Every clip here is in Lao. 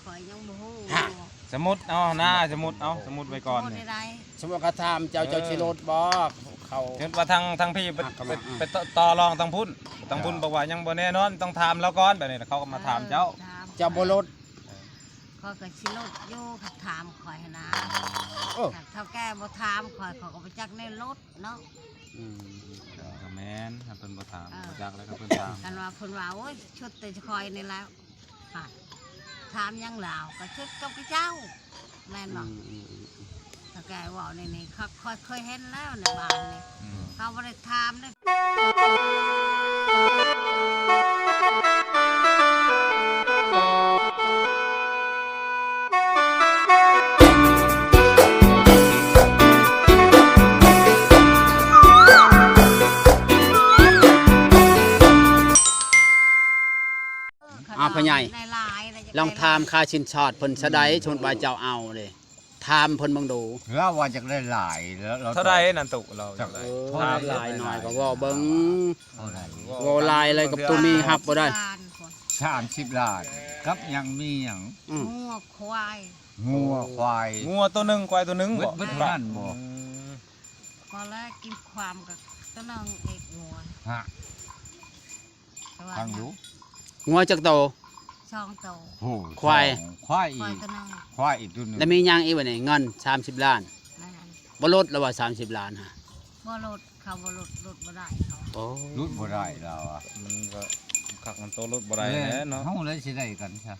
ຂ້ອຍຍັງບໍ່ຮູ້ ຮະ ສົມມຸດເອົານາ ສົມມຸດເອົາ ສົມມຸດໄວ້ກ່ອນ ສົມມຸດໄດ້ ສົມມຸດເຂົາຖາມເຈົ້າ ເອີ ເຈົ້າຊິລົດບໍ່? ເຂົາ ສົມມຸດວ່າທາງ ທາງພີ້ໄປ ຫາກເຂົ້າມາ ໄປ ອືມ ໄປຕໍ່ ຕໍ່ລອງທາງພຸ້ນ ທາງພຸ້ນ ເອີ ບອກວ່າຍັງບໍ່ແນ່ນອນ ຕ້ອງຖາມລາວກ່ອນ ແບບນີ້ ເຂົາກໍມາຖາມເຈົ້າ ເອີ ຖາມ ເຈົ້າບໍ່ລົດ? ເອີ ຂ້ອຍກໍຊິລົດຢູ່ ຄັນຖາມຂ້ອຍຫັ້ນນາ ເອີ ຖ້າເຖົ້າແກ່ບໍ່ຖາມຂ້ອຍ ຂ້ອຍກໍບໍ່ຈັກແນວລົດເນາະ ອືມ ກໍແມ່ນ ຄັນເພິ່ນບໍ່ຖາມ ເອີ ບໍ່ຈັກແລ້ວ ຄັນເພິ່ນຖາມ ຄັນວ່າເພິ່ນວ່າ ໂອ້ຍ ຊຸດແຕ່ຂ້ອຍນີ້ແຫຼະ ຫາ ຖາມຫຍັງລາວ ກໍເຮັດກັບເຈົ້າ ແມ່ນບໍ່? ອືມ ເຖົ້າແກ່ເວົ້ານີ້ ນີ້ ຂ້ອຍເຄີຍເຫັນແລ້ວໃນບ້ານນີ້ ອືມ ເຂົາບໍ່ໄດ້ຖາມເດ້. ອ້າວ ພໍ່ໃຫຍ່ ຫຼາຍໆ ລອງຖາມຄ່າສິນສອດເພິ່ນຊະໃດ ອືມ ສົມມຸດວ່າເຈົ້າເອົາເດ້ ຖາມເພິ່ນເບິ່ງດູ ລາວວ່າຢາກໄດ້ຫຼາຍ ລາວ ລາວ ເທົ່າໃດນັ້ນຕຸ ລາວຢາກໄດ້ ເອີ ເທົ່າໃດຫຼາຍໜ້ອຍກໍເວົ້າເບິ່ງ ເທົ່າໃດ ເວົ້າຫຼາຍເລີຍ ກັບຕູ້ມີຮັບບໍ່ໄດ້ ສາມສິບລ້ານ ກັບຫຍັງມີຫຍັງ ອືມ ງົວຄວາຍ ງົວຄວາຍ ງົວໂຕໜຶ່ງ ຄວາຍໂຕໜຶ່ງ ເບິດ ບໍ່ ເບິດນັ້ນບໍ່ ອືມ ກໍແລະກິນຄວາມກັບໂຕໜຶ່ງເອກງົວ ຮະ ຟັງດູ ງົວຈັກໂຕ? ສອງໂຕ ໂອ້ ຄວາຍ ສອງ ຄວາຍອີກ ຄວາຍໂຕໜຶ່ງ ຄວາຍອີກໂຕໜຶ່ງ ແລ້ວມີຫຍັງອີກບັດນີ້? ເງິນສາມສິບລ້ານ ແມ່ນ ບໍ່ລົດລະວ່າສາມສິບລ້ານຫະ ບໍ່ລົດ ເຂົາບໍ່ລົດ ລົດບໍ່ໄດ້ເຂົາ ໂອ້ ລົດບໍ່ໄດ້ລາວອະ ມັນກໍຄັກມັນໂຕລົດບໍ່ໄດ້ແຫຼະເນາະ ເຮົາແລ້ວຊິໄດ້ກັນຊະ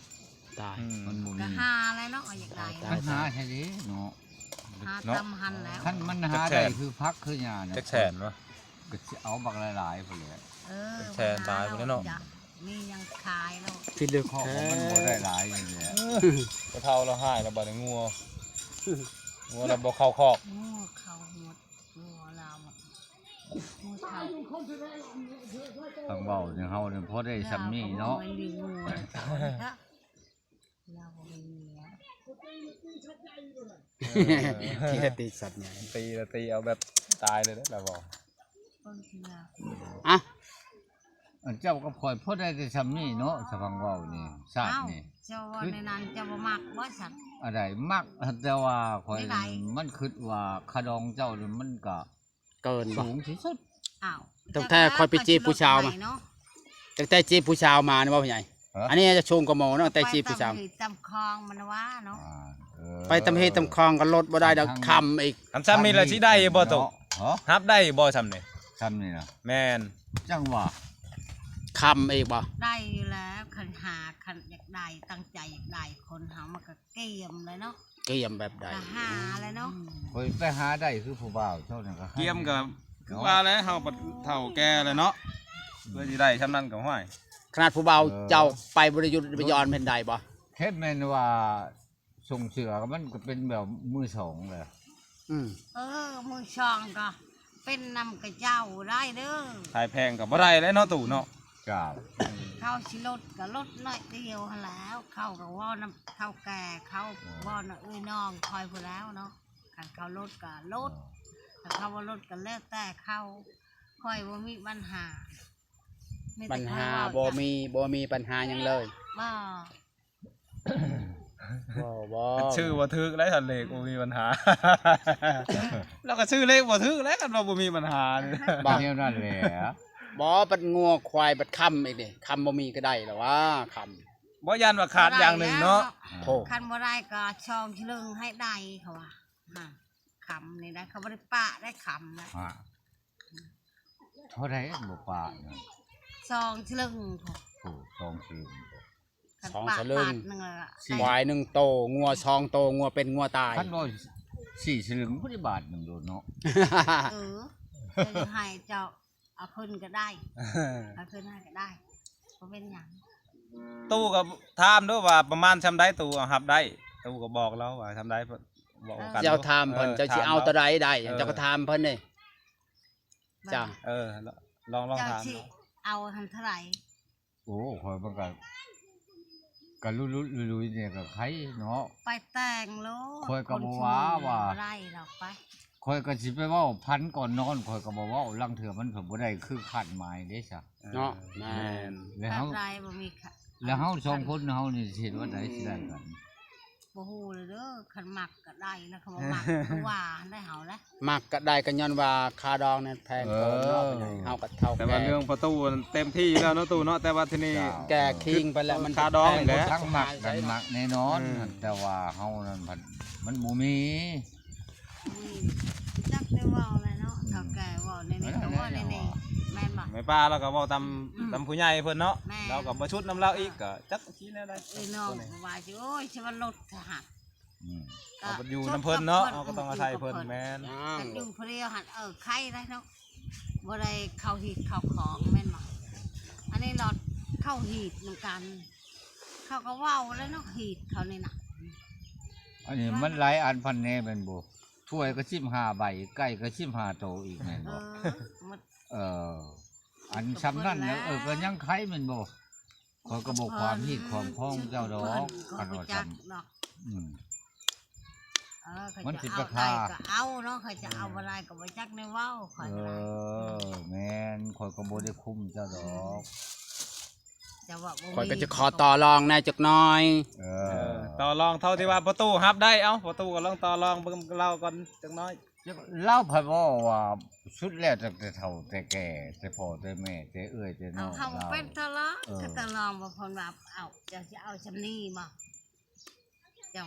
ຕາຍ ອືມ ມັນບໍ່ມີ ກໍຫາແຫຼະເນາະ ຢາກໄດ້ ຕາຍ ຕາຍ ຫາໃຊ່ເດ້ເນາະ ຫາ ເນາະ ຕຳຫັ້ນແຫຼະ ຄັນມັນຫາໄດ້ຄືຜັກຄືຫຍ້ານະ ຈັກແສນວະ ກໍຊິເອົາບັກຫຼາຍໆພຸ້ນແຫຼະ ເອີ ແສນປາຍພຸ້ນແຫຼະເນາະ ມີຫຍັງຂາຍໂລດ ທີ່ເລືອກຂອງມັນບໍ່ໄດ້ຫຼາຍນີ້ແຫຼະ ເອີ ພໍ່ເຖົ້າລາວຫາຍແລ້ວບັດນີ້ ງົວ ງົວລາວບໍ່ເຂົ້າຄອກ ງົວເຂົ້າໝົດ ງົວລາວໝົດ ງົວເຂົ້າ ທາງເວົ້ານີ້ເຮົານີ້ພໍໄດ້ຊ່ຳນີ້ເນາະ ລາວບໍ່ມີເມຍ ລາວບໍ່ມີເມຍ ເອີ ທີ່ລະຕິສັດໃຫຍ່ ຕີລະຕີເອົາແບບຕາຍເລີຍເດ້ລາວເວົ້າ ເບິ່ງເທື່ອ ອະ ອັນເຈົ້າກັບຂ້ອຍພໍໄດ້ແຕ່ຊ່ຳນີ້ເນາະ ສະພັງເວົ້ານີ້ ຊາດນີ້ ເຈົ້າເວົ້າໃນນັ້ນເຈົ້າບໍ່ມັກບໍ່ຊັ້ນ? ອັນໃດມັກ ແຕ່ວ່າຂ້ອຍ ມັນຄິດວ່າຂະດອງເຈົ້ານີ້ມັນກະ ເກີນບໍ່? ສູງທີ່ສຸດ ອ້າວ ຕັ້ງແຕ່ຂ້ອຍໄປຈີບຜູ້ສາວມາ ຕັ້ງແຕ່ຈີບຜູ້ສາວມານີ້ບໍ່ ພໍ່ໃຫຍ່? ຮະ? ອັນນີ້ຈະສູງກວ່າໝູ່ເນາະ ແຕ່ຈີບຜູ້ສາວ ຕຳເຮຕຳຄອງມັນວ່າເນາະ ອ່າ ເອີ ໄປຕຳເຮຕຳຄອງກໍລົດບໍ່ໄດ້ດອກ ຄ່ຳອີກ ຄັນຊ່ຳນີ້ລະຊິໄດ້ຢູ່ບໍ່ຕຸ? ຮະ? ຮັບໄດ້ຢູ່ບໍ່ຊ່ຳນີ້? ຊ່ຳນີ້ນະ ແມ່ນ ຈັ່ງວ່າ ຄ່ຳອີກບໍ່? ໄດ້ຢູ່ແລ້ວ ຄັນຫາ ຄັນຢາກໄດ້ ຕັ້ງໃຈຢາກໄດ້ ຄົນເຮົາມັນກໍ ກຽມເລີຍເນາະ ກຽມແບບໃດ ກະຫາແຫຼະເນາະ ຂ້ອຍໄປຫາໄດ້ຄືຜູ້ບ່າວເຈົ້ານັ້ນກະ ກຽມກະຄືວ່າແຫຼະ ເຮົາບັດເຖົ້າແກ່ແລ້ວເນາະ ເພື່ອຊິໄດ້ຊ່ຳນັ້ນກະ ຫ້ວຍ ຂະໜາດຜູ້ບ່າວ ເອີ ເຈົ້າໄປບໍ່ໄດ້ຢຸດໄດ້ບໍ່ຢ່ອນເພິ່ນໄດ້ບໍ່? ແທ້ແມ່ນວ່າ ສົ່ງເສືອມັນກະເປັນແບບມືສອງແຫຼະ ອືມ ເອີ ມືສອງກະ ເປັນນຳຂະເຈົ້າໄດ້ເດີ ຂາຍແພງກໍບໍ່ໄດ້ແຫຼະເນາະ ຕູ້ເນາະ ເຈົ້າ ເຂົາຊິລົດກໍລົດໜ້ອຍດຽວຫັ້ນແຫຼະ ເຂົາກໍເວົ້ານຳເຖົ້າແກ່ເຂົາ ເອີ ເວົ້ານຳເອື້ອຍນ້ອງຂ້ອຍພຸ້ນແລ້ວເນາະ ຄັນເຂົາລົດກໍລົດ ເອີ ຄັນເຂົາບໍ່ລົດກໍແລ້ວແຕ່ເຂົາ ຂ້ອຍບໍ່ມີບັນຫາ ມີແຕ່ ບັນຫາ ຂ້ອຍເວົ້າ ບໍ່ມີ ບໍ່ມີບັນຫາຫຍັງເລີຍ ບໍ່ ບໍ່ ບໍ່ ຊື່ບໍ່ຖືກໄດ້ ຄັນເລກບໍ່ມີບັນຫາ ລາວກໍຊື່ເລກບໍ່ຖືກແລ້ວ ຄັນວ່າບໍ່ມີບັນຫານີ້ ບໍ່ ແນວນັ້ນແຫຼະ ບໍ່ ບັດງົວຄວາຍບັດຄຳອີກເດ້ ຄຳບໍ່ມີກໍໄດ້ລະຫວາ ຄຳ ບໍ່ ຢ້ານວ່າຂາດຢ່າງໜຶ່ງເນາະ ໂທ້ ຄັນບໍ່ໄດ້ກໍສອງສະລຶງໃຫ້ໄດ້ ເຂົາວ່າ ຄຳນີ້ໄດ້ ເຂົາບໍ່ໄດ້ປະໄດ້ຄຳນະ ເທົ່າໃດບໍ່ປະນະ ສອງສະລຶງ ໂອ້ ສອງສະລຶງ ສອງສະລຶງ ຄວາຍໜຶ່ງໂຕ ງົວສອງໂຕ ງົວເປັນງົວຕາຍ ຄັນວ່າສີ່ສະລຶງບໍ່ໄດ້ບາດໜຶ່ງໂດດເນາະ ເອີ ໃຫ້ເຈົ້າເອົາຄືນກໍໄດ້ ເອົາຄືນໃຫ້ກໍໄດ້ ບໍ່ເປັນຫຍັງ ຕູ້ກໍຖາມດູວ່າປະມານຊ່ຳໃດ ຕູ້ເອົາຮັບໄດ້ ຕູ້ກໍບອກລາວວ່າຊ່ຳໃດ ເວົ້າກັນ ເຈົ້າຖາມເພິ່ນ ເອີ ເຈົ້າຊິເອົາໂຕໃດໄດ້ ເຈົ້າກໍຖາມເພິ່ນເດ້ ເຈົ້າ ເອີ ລອງ ລອງຖາມ ເຈົ້າຊິເອົາຫັ້ນເທົ່າໃດ? ໂອ້ ຂ້ອຍມັນກະ ກະລຸລຸລຸຍໆນີ້ກະໄຄເນາະ ໄປແຕ່ງໂລດ ຂ້ອຍກະບໍ່ວ່າວ່າ ບໍ່ໄດ້ດອກໄປ ຂ້ອຍກະຊິໄປເວົ້າ ຝັນກ່ອນນອນ ຂ້ອຍກະບໍ່ເວົ້າ ລາງເທື່ອມັນກໍບໍ່ໄດ້ຄືຄາດໝາຍເດ້ຊະ ເນາະ ແມ່ນ ແມ່ນ ແລ້ວເຮົາ ໄດ້ບໍ່ມີ ແລ້ວເຮົາສອງຄົນເຮົານີ້ຊິເຮັດວ່າໃດຊິໄດ້ກັນ? ບໍ່ຮູ້ເລີຍເດີ ຄັນມັກກໍໄດ້ ແລ້ວຄັນບໍ່ມັກກໍວ່າໄດ້ເຮົາແຫຼະ. ມັກກໍໄດ້ກໍຍ້ອນວ່າຄ່າດອງນັ້ນແພງເກີນເນາະ ເອີ ເຮົາກໍເຖົ້າ ແຕ່ວ່າເລື່ອງປະຕູເຕັມທີ່ຢູ່ແລ້ວເນາະຕູ້ເນາະ ແຕ່ວ່າທີນີ້ ເຈົ້າ ແກ່ຄີງໄປແລ້ວ ມັນຄ່າດອງນີ້ແຫຼະ ທັງມັກນັ້ນມັກແນ່ນອນ ອືມ ແຕ່ວ່າເຮົານັ້ນພັດມັນບໍ່ມີ ອືມ ຈັກໄດ້ເວົ້າແຫຼະເນາະ ອືມ ເຖົ້າແກ່ເວົ້າແນວນີ້ກໍເວົ້າແນວນີ້ ແມ່ນບໍ່? ແມ່ປ້າລາວກໍເວົ້າຕາມ ອືມ ຕາມຜູ້ໃຫຍ່ເພິ່ນເນາະ ແມ່ນ ລາວກໍບໍ່ຊຸດນຳລາວອີກ ກໍຈັກຊິແນວໃດ ເອີ ນ້ອງວ່າຊິ ໂອ້ຍ ຊິວ່າລົດທະຫານ ອືມ ເຮົາກໍຢູ່ນຳເພິ່ນເນາະ ເຮົາກໍຕ້ອງອາໄສເພິ່ນ ແມ່ນ ຢູ່ຜູ້ດຽວຫັ້ນ ເອີ ໄຄໄດ້ເນາະ ບໍ່ໄດ້ເຂົ້າຮີດເຂົ້າຄອງ ແມ່ນບໍ່? ອັນນີ້ລະເຂົ້າຮີດນຳກັນ ເຂົາກໍເວົ້າແລ້ວເນາະ ຮີດເຂົານີ້ນະ ອັນນີ້ມັນຫຼາຍອັນພັນແນວແມ່ນບໍ່? ຖ້ວຍກໍສິບຫ້າໃບ ໄກ່ກໍສິບຫ້າໂຕອີກແມ່ນບໍ່? ເອີ ໝົດ ເອີ ອັນຊ່ຳນັ້ນນະ ເອີ ກໍຍັງໄຄແມ່ນບໍ່? ຂ້ອຍກໍບໍ່ຄວາມຮີດຄວາມຄອງເຈົ້າດອກ ຄັນວ່າຊ່ຳ ອືມ ເອີ ມັນຊິໄປຄາ ເຂົາເຈົ້າເອົາໄດ້ກໍເອົາເນາະ ເຂົາເຈົ້າເອົາບໍ່ໄດ້ກໍບໍ່ຈັກແນວເວົ້າ ຂ້ອຍກໍໄດ້ ເອີ ແມ່ນ ຂ້ອຍກໍບໍ່ໄດ້ຄຸມເຈົ້າດອກ ເຈົ້າວ່າບໍ່ມີ ຂ້ອຍກໍຈະຂໍຕໍ່ລອງແດ່ຈັກໜ້ອຍ ເອີ ຕໍ່ລອງເທົ່າທີ່ວ່າພໍ່ຕູ້ຮັບໄດ້ ເອົ້າ ພໍ່ຕູ້ກໍລອງຕໍ່ລອງເບິ່ງລາວກ່ອນຈັກໜ້ອຍ. ລາວພັດເວົ້າວ່າສຸດແລ້ວ ຕັ້ງແຕ່ເຖົ້າແຕ່ແກ່ ແຕ່ພໍ່ແຕ່ແມ່ ແຕ່ເອື້ອຍແຕ່ນ້ອງ ເຮົາເປັນຕະຫຼອງ ເອີ ຕະຫຼອງວ່າເພິ່ນວ່າ ເອົ້າ ເຈົ້າຊິເອົາຊ່ຳນີ້ບໍ່? ເຈົ້າ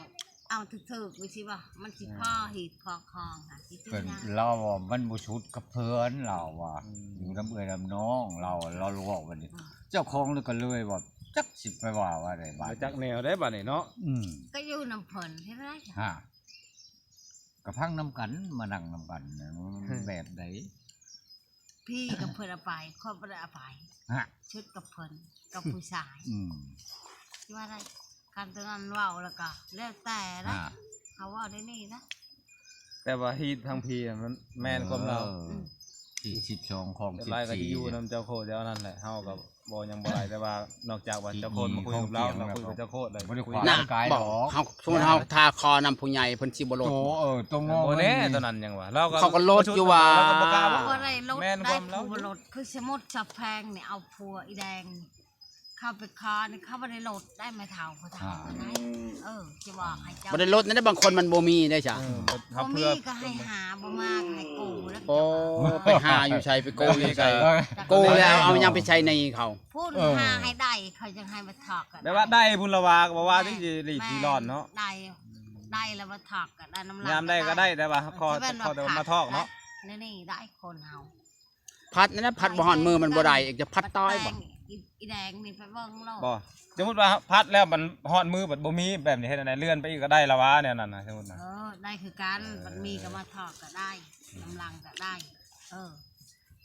ເອົາຖືກໆ ນີ້ຊິບໍ່? ມັນຊິພໍຮີດພໍຄອງຫາຊິເປັນຫຍັງ ລາວວ່າມັນບໍ່ສຸດກັບເພິ່ນ ລາວວ່າ ອືມ ຢູ່ນຳເອື້ອຍນຳນ້ອງ ລາວ ລາວເວົ້າແບບນີ້ ອືມ ເຈົ້າຂອງນີ້ກໍເລີຍວ່າ ຈັກຊິໄປວ່າວ່າໃດບາດ ບໍ່ຈັກແນວໃດບາດນີ້ເນາະ ອືມ ກໍຢູ່ນຳເພິ່ນເຮັດໄດ້ ຮະ ກໍພັງນຳກັນ ມານັ່ງນຳກັນ ແບບໃດ? ພີ່ກັບເພິ່ນເອົາໄປ ຂ້ອຍບໍ່ໄດ້ເອົາໄປ ຮະ ຊຸດກັບເພິ່ນ ກັບຜູ້ຊາຍ ອືມ ຊິວ່າໄດ້ ຄັນຕົວນັ້ນເວົ້າແລ້ວກໍແລ້ວແຕ່ນະ ຮະ ເຮົາເວົ້າໄດ້ນີ້ນະ ແຕ່ວ່າຮີດທາງພີ່ມັນແມ່ນຄວາມລາວ ເອີ ອືມ ທີສິບສອງ ຂອງສິບສີ່ ຫຼາຍກໍຢູ່ນຳເຈົ້າໂຄດແຖວນັ້ນແຫຼະ ເຮົາກໍ ບໍ່ ຍັງບໍ່ໄດ້ ແຕ່ວ່ານອກຈາກວ່າເຈົ້າໂຄດມາຄຸຍກັບລາວ ມາຄຸຍກັບເຈົ້າໂຄດເລີຍ ບໍ່ໄດ້ຂວາງກາຍດອກ ເຮົາ ສົມມຸດເຮົາຖ້າຂໍນຳຜູ້ໃຫຍ່ເພິ່ນຊິບໍ່ລົດ ໂຕ ເອີ ໂຕງໍ ບໍ່ແນ່ ຕົວນັ້ນຫຍັງວ່າ ລາວກໍ ເຂົາກໍລົດຢູ່ວ່າ ລາວກໍບໍ່ກ້າເວົ້າ ບໍ່ໄດ້ລົດ ແມ່ນ ໄດ້ ຄວາມລາວ ຜົວບໍ່ລົດ ຄືສົມມຸດສາວແພງນີ້ເອົາຜົວອີແດງນີ້ ເຂົາໄປຂໍນີ້ ເຂົາບໍ່ໄດ້ລົດໄດ້ ແມ່ເຖົ້າ ຜູ້ເຖົ້າ ອ່າ ກໍໄດ້ ເອີ ຊິບອກໃຫ້ເຈົ້າ ບໍ່ໄດ້ລົດນັ້ນ ບາງຄົນມັນບໍ່ມີໄດ້ຊະ ເອີ ບໍ່ມີກໍໃຫ້ຫາ ບໍ່ມາກໍໃຫ້ກູ້ແລ້ວ ໂອ້ ໄປຫາຢູ່ໃສ ໄປກູ້ຢູ່ໃສ ເອີ ກູ້ແລ້ວເອົາຫຍັງໄປໃຊ້ໜີ້ເຂົາ? ພຸ້ນ ເອີ ຫາໃຫ້ໄດ້ ເຂົາຈັ່ງໃຫ້ມາຖອກກັນ ແບບວ່າໄດ້ພຸ້ນລະວ່າ ກໍບໍ່ວ່າ ແມ່ນ ທີ່ຊິຫຼີກ ແມ່ນ ຊິລອດເນາະ ໄດ້ ໄດ້ແລ້ວມາຖອກກັນ ໄດ້ນຳລັງ ຍາມໃດກໍໄດ້ ແຕ່ວ່າ ເອີ ຂໍ ຂໍແຕ່ວ່າມາຖອກເນາະ ແນວນີ້ໄດ້ຄົນເຮົາ ພັດນັ້ນນະ ພັດບໍ່ຮອດມືມັນບໍ່ໄດ້ອີກ ຈະພັດຕາຍບໍ່? ອີ ອີແດງນີ້ໄປເບິ່ງໂລດ ບໍ່ ສົມມຸດວ່າພັດແລ້ວມັນຮອດມືບັດບໍ່ມີ ແບບນີ້ເຮັດແນວໃດ? ເລື່ອນໄປອີກກໍໄດ້ລະຫວາ ແນວນັ້ນນະ ສົມມຸດນະ ເອີ ໄດ້ຄືກັນ ເອີ ບັດມີກໍມາຖອກກໍໄດ້ ກຳລັງກໍໄດ້ ເອີ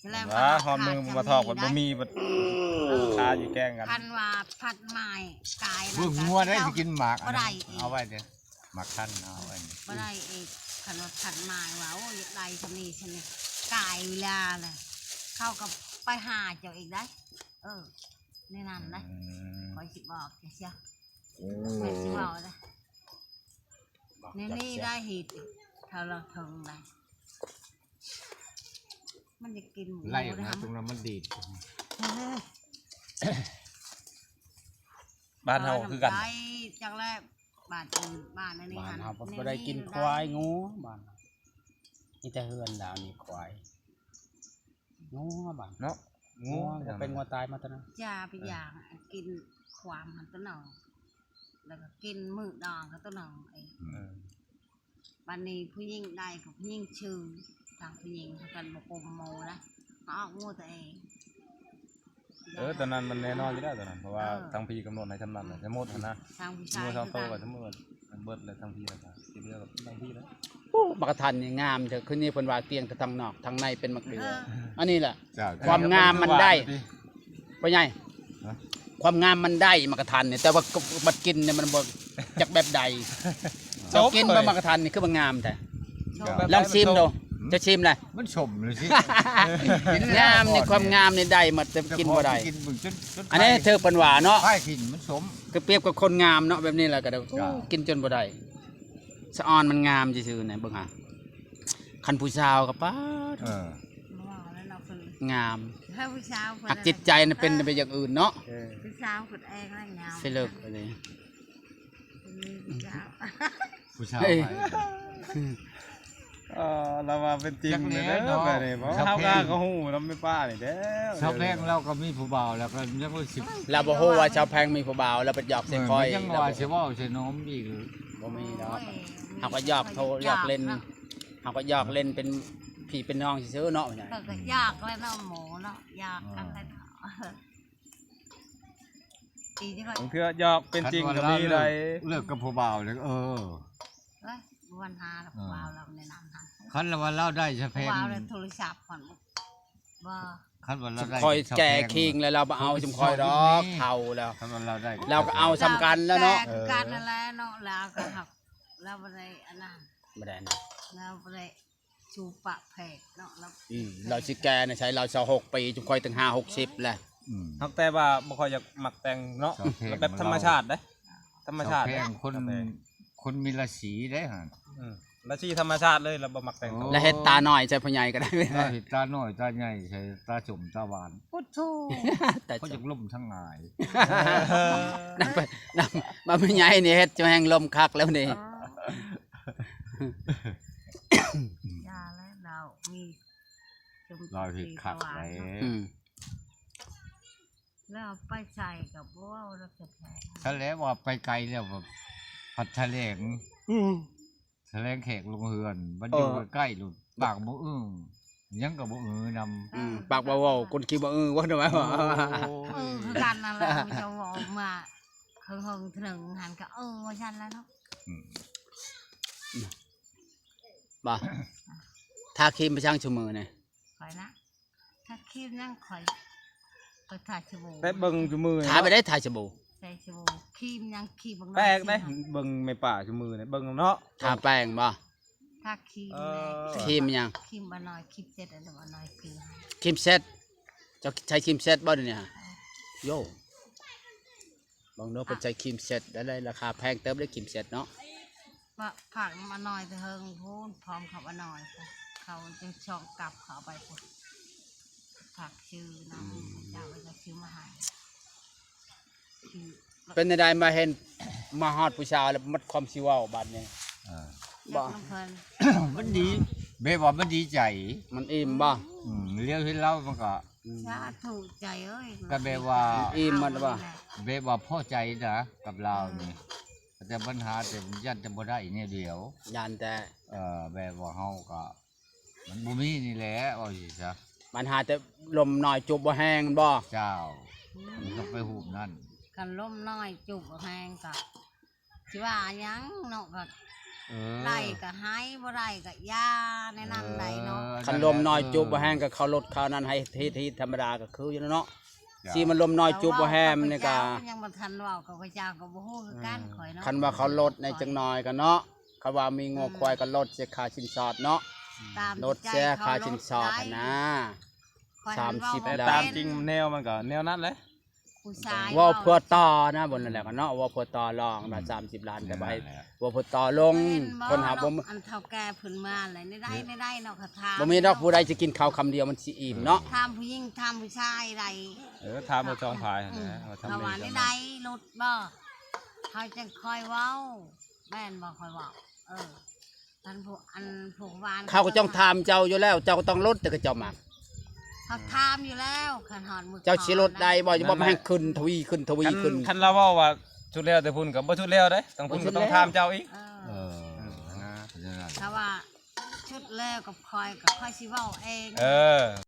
ສະແດງວ່າຮອດມືມາຖອກບັດບໍ່ມີບັດຄາຢູ່ແກ້ງກັນ ຄັນວ່າພັດໝາຍກາຍ ເບິ່ງງົວໄດ້ຊິກິນໝາກ ບໍ່ໄດ້ອີກ ເອົາໄວ້ເດີ ໝາກທັນເອົາໄວ້ນີ້ ບໍ່ໄດ້ອີກ ຄັນວ່າພັດໝາຍວ່າ ໂອ້ ຢາກໄດ້ຊ່ຳນີ້ຊ່ຳນີ້ ກາຍເວລາລະ ເຂົາກໍໄປຫາເຈົ້າອີກໄດ໋ ເອີ ໃນນັ້ນນະ ອືມ ຂ້ອຍຊິບອກເຈົ້າເສຍ ໂອ້ ຂ້ອຍຊິເວົ້ານະ ແນວນີ້ໄດ້ເຮັດເທົ່າລະເຖິງໄດ໋ ມັນຈະກິນໝູ ໄລ່ອອກມາ ຕະຫຳ ຕົງນັ້ນມັນດີດ ເອີ ບ້ານເຮົາຄືກັນ ໄດ້ຈັກແລ້ວ ບ້ານອື່ນ ບ້ານອັນນີ້ ບ້ານເຮົາ ຫັ້ນ ບໍ່ໄດ້ກິນຄວາຍງົວ ບ້ານເຮົາ ມີແຕ່ເຮືອນດາວນີ້ຄວາຍ ງົວບ້ານເນາະ ງົວ ງົວ ງົວເປັນງົວຕາຍມາແຕ່ນັ້ນ ຢ່າໄປ ເອີ ຢ່າງ ອັນກິນຄວາມຫັ້ນຕົວໜຶ່ງ ແລ້ວກໍກິນມື້ດອງກໍຕົວໜຶ່ງເອງ ເອີ ບັດນີ້ຜູ້ຍິງໄດ້ກໍຜູ້ຍິງຊື່ ທາງຜູ້ຍິງເຂົາກັນບໍ່ກົມໝູນະ ເອົາອອກໝູຕົວເອງ ເອີ ຕອນນັ້ນມັນແນ່ນອນຢູ່ແລ້ວຕອນນັ້ນ ເພາະວ່າ ເອີ ທາງພີ່ກຳນົດໃຫ້ຊ່ຳນັ້ນແຫຼະ ສົມມຸດຫັ້ນນະ ທາງຜູ້ຊາຍ ໝູສອງໂຕກໍສົມມຸດວ່າເບິດແລ້ວ ທາງພີ່ລະກໍຊິເຫຼືອກັບທາງພີ່ແລ້ວ ໂອ້ ໝາກກະທັນນີ້ງາມເທື່ອ ຄືນີ້ເພິ່ນວ່າກຽງແຕ່ທາງນອກ ທາງໃນເປັນໝາກເດືອ ເອີ ອັນນີ້ແຫຼະ ຄວາມງາມມັນໄດ້ ພໍ່ໃຫຍ່ ຄວາມງາມມັນໄດ້ໝາກກະທັນນີ້ ແຕ່ວ່າບັດກິນນີ້ມັນບໍ່ຈັກແບບໃດ ເຈົ້າກິນບໍ່ໝາກກະທັນນີ້ ຄືວ່າງາມແທ້ ລອງຊີມດູ ເຈົ້າຊີມແລ້ວ ມັນສົ້ມເລີຍຊິ ງາມນີ້ ຄວາມງາມນີ້ໄດ້ໝົດ ແຕ່ກິນບໍ່ໄດ້ ອັນນີ້ຖືກເພິ່ນວ່າເນາະ ໄປກິນມັນສົ້ມ ຄືປຽບກັບຄົນງາມເນາະ ແບບນີ້ແຫຼະກໍໄດ້ ກິນຈົນບໍ່ໄດ້ ສະອອນມັນງາມຊື່ໆນະ ເບິ່ງຫາ ຄັນຜູ້ສາວກໍປາດ ເອີ ງາມ ຖ້າຜູ້ສາວເພິ່ນ ຫາກຈິດໃຈນະເປັນໄປຢ່າງອື່ນເນາະ. ເອີ ຜູ້ສາວເພິ່ນແອງແລ້ວຍາວ ຊິເລີກອັນນີ້ ເພິ່ນມີຜູ້ສາວ ຜູ້ສາວ ເອີ ໄປ ເອີ ລາວວ່າເປັນຈິງເດີ ແບບນີ້ ເຮົາກໍ ກໍຮູ້ນຳແມ່ປ້ານີ້ແລ້ວ. ສາວແພງລາວກໍມີຜູ້ບ່າວແລ້ວ ກໍຍັງວ່າຊິ ລາວບໍ່ຮູ້ວ່າສາວແພງມີຜູ້ບ່າວ ລາວໄປຢອກໃສ່ຂ້ອຍ ເອີ ຍັງວ່າຊິເວົ້າໃສ່ໜົມອີກ ບໍ່ມີດອກ. ໂອ້ຍ ເຮົາກໍຢອກໂທ ຢອກເລ່ນ ເຮົາກໍຢອກເລ່ນເປັນພີ່ເປັນນ້ອງຊື່ໆເນາະ. ເອີ ກໍຢອກແລ້ວເນາະ ໝູເນາະ ຢອກກັນແລ້ວເນາະ. ບາງເທື່ອຢອກເປັນຈິງກໍມີໄດ໋. ເລີກກັບຜູ້ບ່າວເລີຍ ເອີ ເອີຍ ບໍ່ບັນຫາດອກ ເອີ ຜູ້ບ່າວລາວແນະນຳຫັ້ນ. ຄັນລາວວ່າລາວໄດ້ສາວແພງ ຜູ້ບ່າວລາວໂທລະສັບຫັ້ນ ບໍ່ ຄັນວ່າລາວໄດ້ ຊຸມຂ້ອຍແກ່ຄີງແລ້ວ ລາວບໍ່ເອົາຊຸມຂ້ອຍດອກ ເຖົ້າແລ້ວ. ຄັນວ່າລາວໄດ້ ລາວກໍເອົາສ່ຳກັນແລ້ວເນາະ. ແກ່ຄືກັນນັ້ນແຫຼະເນາະ ລາວກໍຮັກ ລາວບໍ່ໄດ້ອັນນັ້ນ ບໍ່ໄດ້ອັນນັ້ນ ລາວບໍ່ໄດ້ ຊູປະແພກເນາະ ລາວ ອືມ ລາວຊິແກ່ໃນໃສ ລາວຊາວຫົກປີ ຈຸມຂ້ອຍຕັ້ງຫ້າຫົກສິບແລ້ວ. ອືມ ຮັກແຕ່ວ່າບໍ່ຄ່ອຍຢາກມັກແຕ່ງເນາະ ແບບທຳມະຊາດເດ້ ທຳມະຊາດເດ້. ຄົນ ຄົນມີລາສີເດ້ຫັ້ນ ອືມ ລາສີທຳມະຊາດເລີຍ ລາວບໍ່ມັກແຕ່ງ. ໂອ້ ລາວເຮັດຕານ້ອຍໃສ່ຜູ້ໃຫຍ່ກໍໄດ້ ລາວເຮັດຕານ້ອຍຕາໃຫຍ່ໃສ່ຕາສົ້ມຕາຫວານ ໂອ້ໂທ ເຂົາຢາກລົມທັງຫຼາຍ. ນຳໄປ ນຳ ມາຜູ້ໃຫຍ່ນີ້ເຮັດຈົນແຮງລົມຄັກແລ້ວນີ້. ຢ່າແລ້ວ ລາວມີ ລາວເຮັດຄັກໄດ໋. ອືມ ແລ້ວໄປໃສກໍບໍ່ເວົ້າ ລາວຈະແພງ ຄັນແລ້ວວ່າໄປໄກແລ້ວ ພັດຖະແຫຼງ ອືມ ຖະແຫຼງແຂກລົງເຮືອນ ບັດຢູ່ໃກ້ໆ ປາກບໍ່ອື້ ຫຍັງກໍບໍ່ອື້ນຳ. ອືມ ປາກບໍ່ເວົ້າ ກົ້ນຂີ້ບໍ່ອື້ ວ່ານຳ. ໂອ້ຍ ເອີ ຄືກັນນັ້ນແຫຼະ ເຈົ້າເວົ້າມາເຫິງໆ ເຖິງຫັ້ນກໍເອີ ວ່າຊັ້ນແຫຼະເນາະ. ອືມ ບໍ່ ທາຄຣີມໄປຊ່າງຊຸມື້ນີ້ ຂ້ອຍນະ ຖ້າຄຣີມຫຍັງຂ້ອຍ ຂ້ອຍທາສະບູ ໄປເບິ່ງຊຸມື້ ທາໄປໄດ້ ທາສະບູ ໃສ່ສະບູ ຄຣີມຫຍັງ ຄຣີມບັກນ້ອຍ ແປກໄດ໋ ເບິ່ງແມ່ປ້າຊຸມື້ນີ້ ເບິ່ງເນາະ ທາແປງບໍ່ ທາຄຣີມ ເອີ ຄຣີມຫຍັງ ຄຣີມບັກນ້ອຍ ຄຣີມເຊັດ ອັນບັກນ້ອຍຄື ຄຣີມເຊັດ ເຈົ້າໃຊ້ຄຣີມເຊັດບໍ່ດຽວນີ້? ໂຢ ເບິ່ງເດີ ເພິ່ນໃຊ້ຄຣີມເຊັດໄດ້ ລາຄາແພງເຕີບເດ້ ຄຣີມເຊັດເນາະ. ຝາກ ຝາກມາໜ້ອຍແຕ່ເຫິງພຸ້ນ ພ້ອມເຂົ້າມາໜ້ອຍ ເຂົາຈຶ່ງຊ່ອງກັບເຂົ້າໄປພຸ້ນ ຝາກຊື່ນຳ ອືມ ເຈົ້າກໍຈະຊື້ມາໃຫ້. ເປັນແນວໃດ ມາເຫັນ ມາຮອດຜູ້ສາວແລ້ວໝົດຄວາມຊິເວົ້າບາດນີ້? ເອີ ບໍ່ ມັນດີ ແບບວ່າມັນດີໃຈ ມັນອີ່ມບໍ່? ອືມ ລຽວເຫັນລາວມັນກໍ ສາທຸ ໃຈເອີຍ ກໍແບບວ່າ ອີ່ມໝົດບໍ່? ແບບວ່າພໍໃຈນະກັບລາວນີ້ ອືມ ແຕ່ບັນຫາແຕ່ຢ້ານແຕ່ບໍ່ໄດ້ແນວດຽວ ຢ້ານແຕ່ ເອີ ແບບວ່າເຮົາກໍ ມັນບໍ່ມີນີ້ແຫຼະ ເວົ້າຊີ້ຊະ ບັນຫາແຕ່ລົມໜ້ອຍຈູບບໍ່ແຮງແມ່ນບໍ່? ເຈົ້າ ອືມ ມັນຕ້ອງໄປຮູບນັ້ນ ຄັນລົມໜ້ອຍຈູບບໍ່ແຮງກໍ ຊິວ່າຫຍັງເນາະ ກໍ ເອີ ໄດ້ກໍໃຫ້ ບໍ່ໄດ້ກໍຢ່າ ແນວນັ້ນໃດເນາະ. ເອີ ຄັນລົມໜ້ອຍ ເອີ ຈູບບໍ່ແຮງກໍເຂົ້າລົດເຂົ້ານັ້ນ ໃຫ້ຮີດໆ ທຳມະດາກໍຄືຢູ່ແລ້ວເນາະ. ເຈົ້າ ຊິມາລົມໜ້ອຍຈູບບໍ່ແຮງນີ້ກໍ ເຈົ້າຍັງບໍ່ທັນເວົ້າ ກໍເຈົ້າກໍບໍ່ຮູ້ຄືກັນ ອືມ ຂ້ອຍເນາະ. ຄັນວ່າເຂົາລົດໃນຈັກໜ້ອຍກໍເນາະ ຄັນວ່າມີງົວ ອືມ ຄວາຍກໍລົດເສຍຄ່າສິນສອດເນາະ ອືມ ລົດເສຍຄ່າສິນສອດຫັ້ນນະ ສາມສິບລ້ານ. ແຕ່ຕາມຈິງແນວມັນກໍແນວນັ້ນແຫຼະ ຜູ້ຊາຍ ເວົ້າເພື່ອຕໍ່ນະ ບໍ່ນັ້ນແຫຼະກໍເນາະ ເວົ້າເພື່ອຕໍ່ລອງ ອືມ ວ່າສາມສິບລ້ານກໍບໍ່ໃຫ້ ນັ້ນແຫຼະ ເວົ້າເພື່ອຕໍ່ລົງ ເພິ່ນຫາບໍ່ ອັນເຖົ້າແກ່ເພິ່ນມາແລ້ວ ໃນໃດ ໃນໃດເນາະ ເຂົາຖາມ ບໍ່ມີດອກ ຜູ້ໃດຊິກິນເຂົ້າຄຳດຽວມັນຊິອີ່ມເນາະ ເອີ ຖາມຜູ້ຍິງ ຖາມຜູ້ຊາຍໃດ ເອີ ຖາມທັງສອງຝ່າຍຫັ້ນແຫຼະ ອືມ ວ່າທຳ ເຂົາວ່າໃນໃດລົດບໍ່ ເຮົາຈັ່ງຄ່ອຍເວົ້າ ແມ່ນບໍ່ ຂ້ອຍເວົ້າ ເອີ ອັນຜູ້ ອັນຜູ້ວ່ານ ເຂົາກໍຕ້ອງຖາມເຈົ້າຢູ່ແລ້ວ ເຈົ້າກໍຕ້ອງລົດແຕ່ເຂົາເຈົ້າມັກ ເຂົາຖາມຢູ່ແລ້ວ ຄັນຮອດມື້ ເຈົ້າຊິລົດໄດ້ບໍ່ ນັ້ນແຫຼະ ບໍ່ໃຫ້ຂຶ້ນທະວີຂຶ້ນທະວີຂຶ້ນ. ຄັນລາວເວົ້າວ່າສຸດແລ້ວແຕ່ພຸ້ນກໍບໍ່ສຸດແລ້ວເດ້ ທາງພຸ້ນກໍຕ້ອງຖາມເຈົ້າອີກ ເອີ ເອີ ເປັນຈັ່ງນັ້ນ ຖ້າວ່າສຸດແລ້ວກັບຂ້ອຍ ກໍຂ້ອຍຊິເວົ້າເອງ ເອີ